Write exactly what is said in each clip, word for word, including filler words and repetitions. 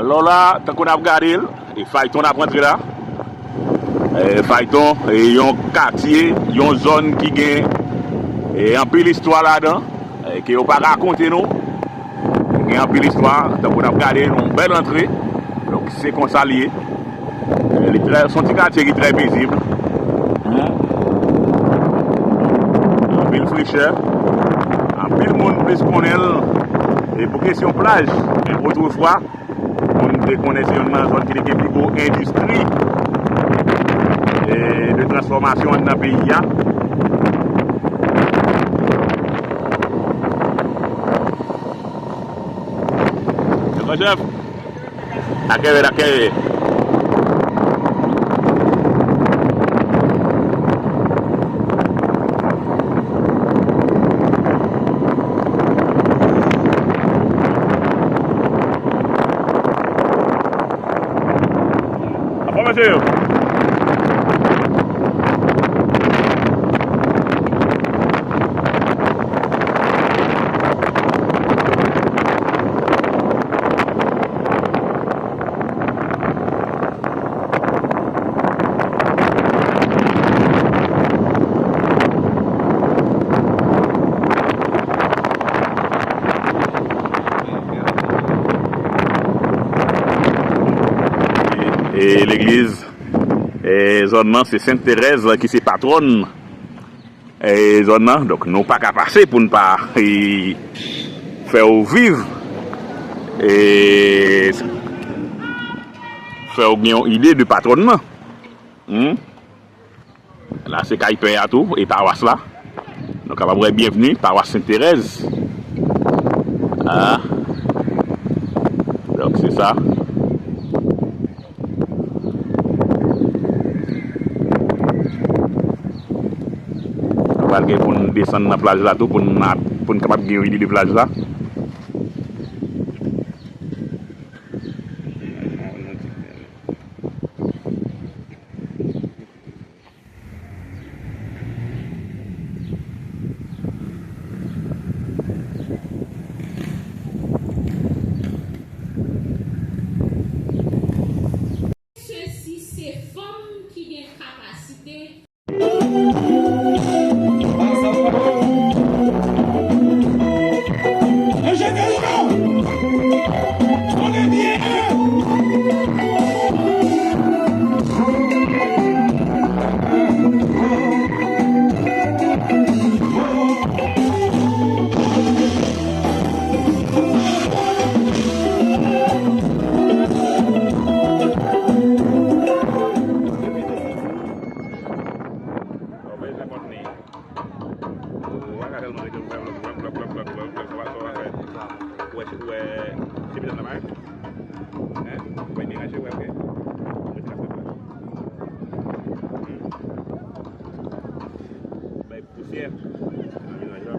Alò la, tankou n ap gade l, e fayton n ap rantre la. E fayton, e yon katye, yon zòn ki gen, e anpil istwa ladan, e ke yo pa rakonte nou. Gen anpil istwa, tankou n ap gade yon bèl antre. Donk, se konsa l ye. E li trè, se yon ti katye ki trè pezib. Hmm. Anpil frechè. Anpil moun plis konnen l. E pou kesyon plaj, men otrefwa, moun te konnen se youn nan zòn ki te gen pi gwo endistri, e, de transfòmasyon anndan peyi a. Yo, chèf. Akeve, akeve. Anfòm, mesye yo. E, e legliz, e, zòn nan, se Sent Terèz ki se patwòn, e, zòn nan. Donk, nou pa ka pase pou n pa, e, fè w viv, e, fè w gen yon ide de patwòn nan. Hmm? La, se kay pè a tou, e pawas la. Nou kapab wè Byenvni, pawas Sent Terèz. Ah. Donk, se sa. Nou pral gen pou n desann nan plaj la tou, pou n, pou n kapab gen yon ide de plaj la. Sesi se fanm ki gen kapasite. Ou pa ka tèlman rete ouvè blòk, blòk, blòk, sa w ap fè. Ou wè, ou wè, se pitit la, hein? Hein? Ou wè, deranje, wè, ok. Ou mete la fè. Hmm. Bay pousyè. Nan menaj la.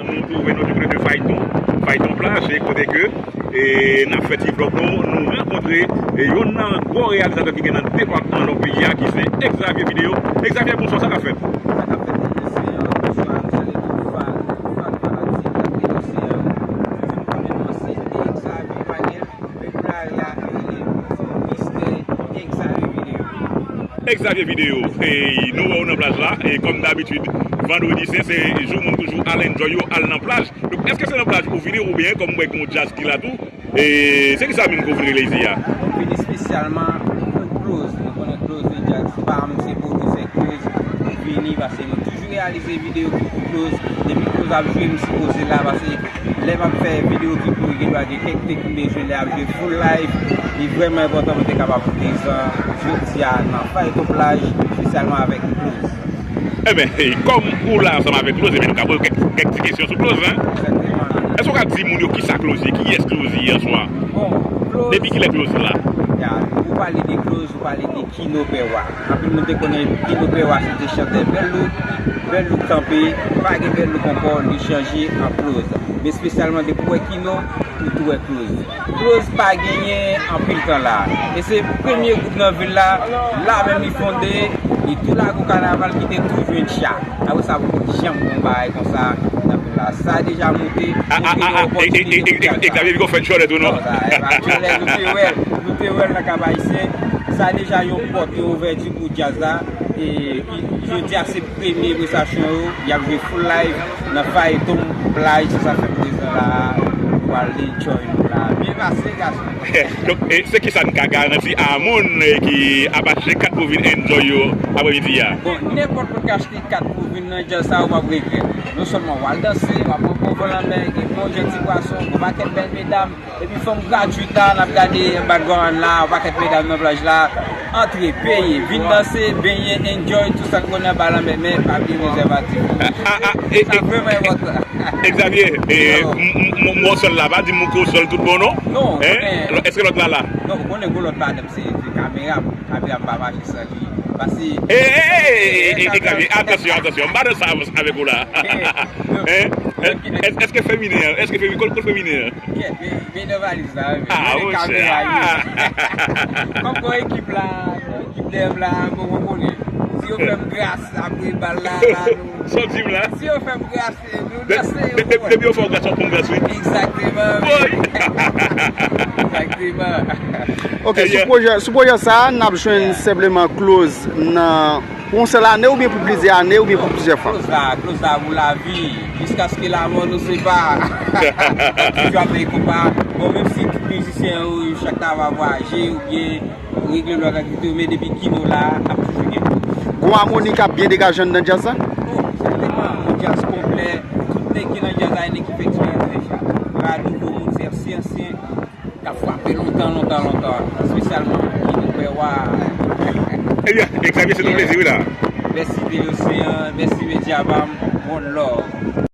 Nou twouve nou tou prè de fayton, fayton plaj, se kote ke, e, n ap fè ti vlòg nou, nou rankontre, e, youn nan gwo reyalizatè ki gen nan depatman Nò peyi a, ki se Exavie Video. Exavie, bonswa, sa k ap fèt? Sa k ap fèt, se, e, bonswa, m salye tout fan, tout fan fanatik k ap gade, se, e, nou vin konnen nou se Exavie Manuel. Exavie Video. Exavie Video, nou wè w nan plaj la, e kòm dabitid, vandredi sen, se jou moun toujou al enjoy yo, al nan plaj. Donk, èske se nan plaj ou vini oubyen kòm m wè gen yon djaz ki la tou? E se kisa menm ke w vin regle isi a? M vin espesyalman pou Close. Nou konnen Close se djaz pa m, se pwodisè Close. M vini paske nou toujou reyalize videyo ki pou Close. Depi Close ap jwe, m sipoze la paske lè m ap fè videyo ki pou, gen dwa gen kèk tèk m bezwen lè ap jwe full live. Li vrèman enpòtan pou m te kapab prezan jodi a nan Fayton Plaj, espesyalman avèk Close. Enben, kòm ou la ansanm avèk Close, enben, nou ka poze w kèk, kèk ti kesyon sou Close, en. Èske w ka di moun yo kisa Close ye, kiyès Close ye an swa? Bon, Close. Depi kilè Close la? Ya, ou pale de Close, ou pale de Kino Pèwa. Anpil moun te konnen Kino Pèwa se te chantè Bèl Look. Bèl Look kanpe, pa gen Bèl Look ankò, li chanje an Close. Men espesyalman depi w wè Kino, ou tou wè Close. Close pa genyen anpil tan la. E se premye gwoup nan vil la, la menm li fonde, E tou lakou kanaval ki te tou jwenn cha. Apre sa, poko janm gen yon bagay konsa nan vil la. Sa deja moute, moute yon opòtinite pou djaz la. Xavier, li gon fè djòlè tou, non? Non, sa, e pa djòlè, nou te wè l, nou te wè l nan Kap Ayisyen. Sa deja yon pòt, yon ouvèti pou djaz la. E jodi a, se premye prestasyon yo, y ap jwe full live nan Phaeton Plage, se sa k fè m prezan la, nou pral enjoy nou la. Byen pase, gason. Donk, e, se kisa n ka garanti a moun, e, ki ap achte kat pou vin enjoy yo aprèmidi a? Bon, nenpòt moun k achte kat pou vin nan djaz sa, ou p ap regrèt. Non sèlman w al danse, w ap pran bon van lanmè, gen bon jan ti pwason, gon pakèt bèl medam, epi fanm gratuit la, n ap gade background la, yon pakèt medam nan plaj la. Antre, peye, vin danse, benyen, enjoy, tout sa n konnen anba lanmè, men pa bliye rezèvatif. Sa vrèman enpòtan. Xavier, e, m, m, m, m wè w sèl la, pa di m ke w sèl tout bon, non? Non, men èske lòt la la? Non, ou konnen gon lòt madanm, se, se kamera m. Kamera m pa mache san li. Pase. E, e, e, e, e, Xavier, atansyon, atansyon. M pa nan sa avans avèk ou la. Hein? Èske feminen an? Èske feminen, kot, kot feminen an? Kèt, men, men nan valiz la, men. Ah, men kamera yo. Kòm gon ekip la, gon ekip dèyè m la, bon, ou konnen. Si yo fè m gras, apre bal la, la, nou. Sa w di m la? Si yo fè m gras, nou danse, yo konprann. Depi yo fè w gras, w ap fè m gras, wi. Egzakteman, wi. Egzakteman. Ok, sou pwojè, sou pwojè sa a, n ap jwenn senpleman Close nan, pou yon sèl ane oubyen pou plizyè ane oubyen pou plizyè fwa? Close la, Close la pou lavi, jiskaske lamò nou separe. N ap toujou ap fè konpa. Bon, menm si tout mizisyen yo, yo chak ta va vwayaje oubyen regle lòt aktivite yo, men depi Kino la, ap toujou gen. Gon amoni k ap byen degaje anndan djaz la? Oh, sètènman, yon djaz konplè, tout nèg ki nan djaz la, e nèg ki fè eksperyans deja. Pa nouvo moun, se ansyen, ansyen, k ap frape lontan, lontan, lontan, espesyalman Kino Pèwa. Ebyen, Xavier, se yon plezi, wi, la. Mèsi Bèl Oseyan, mèsi Medya pa m, one love.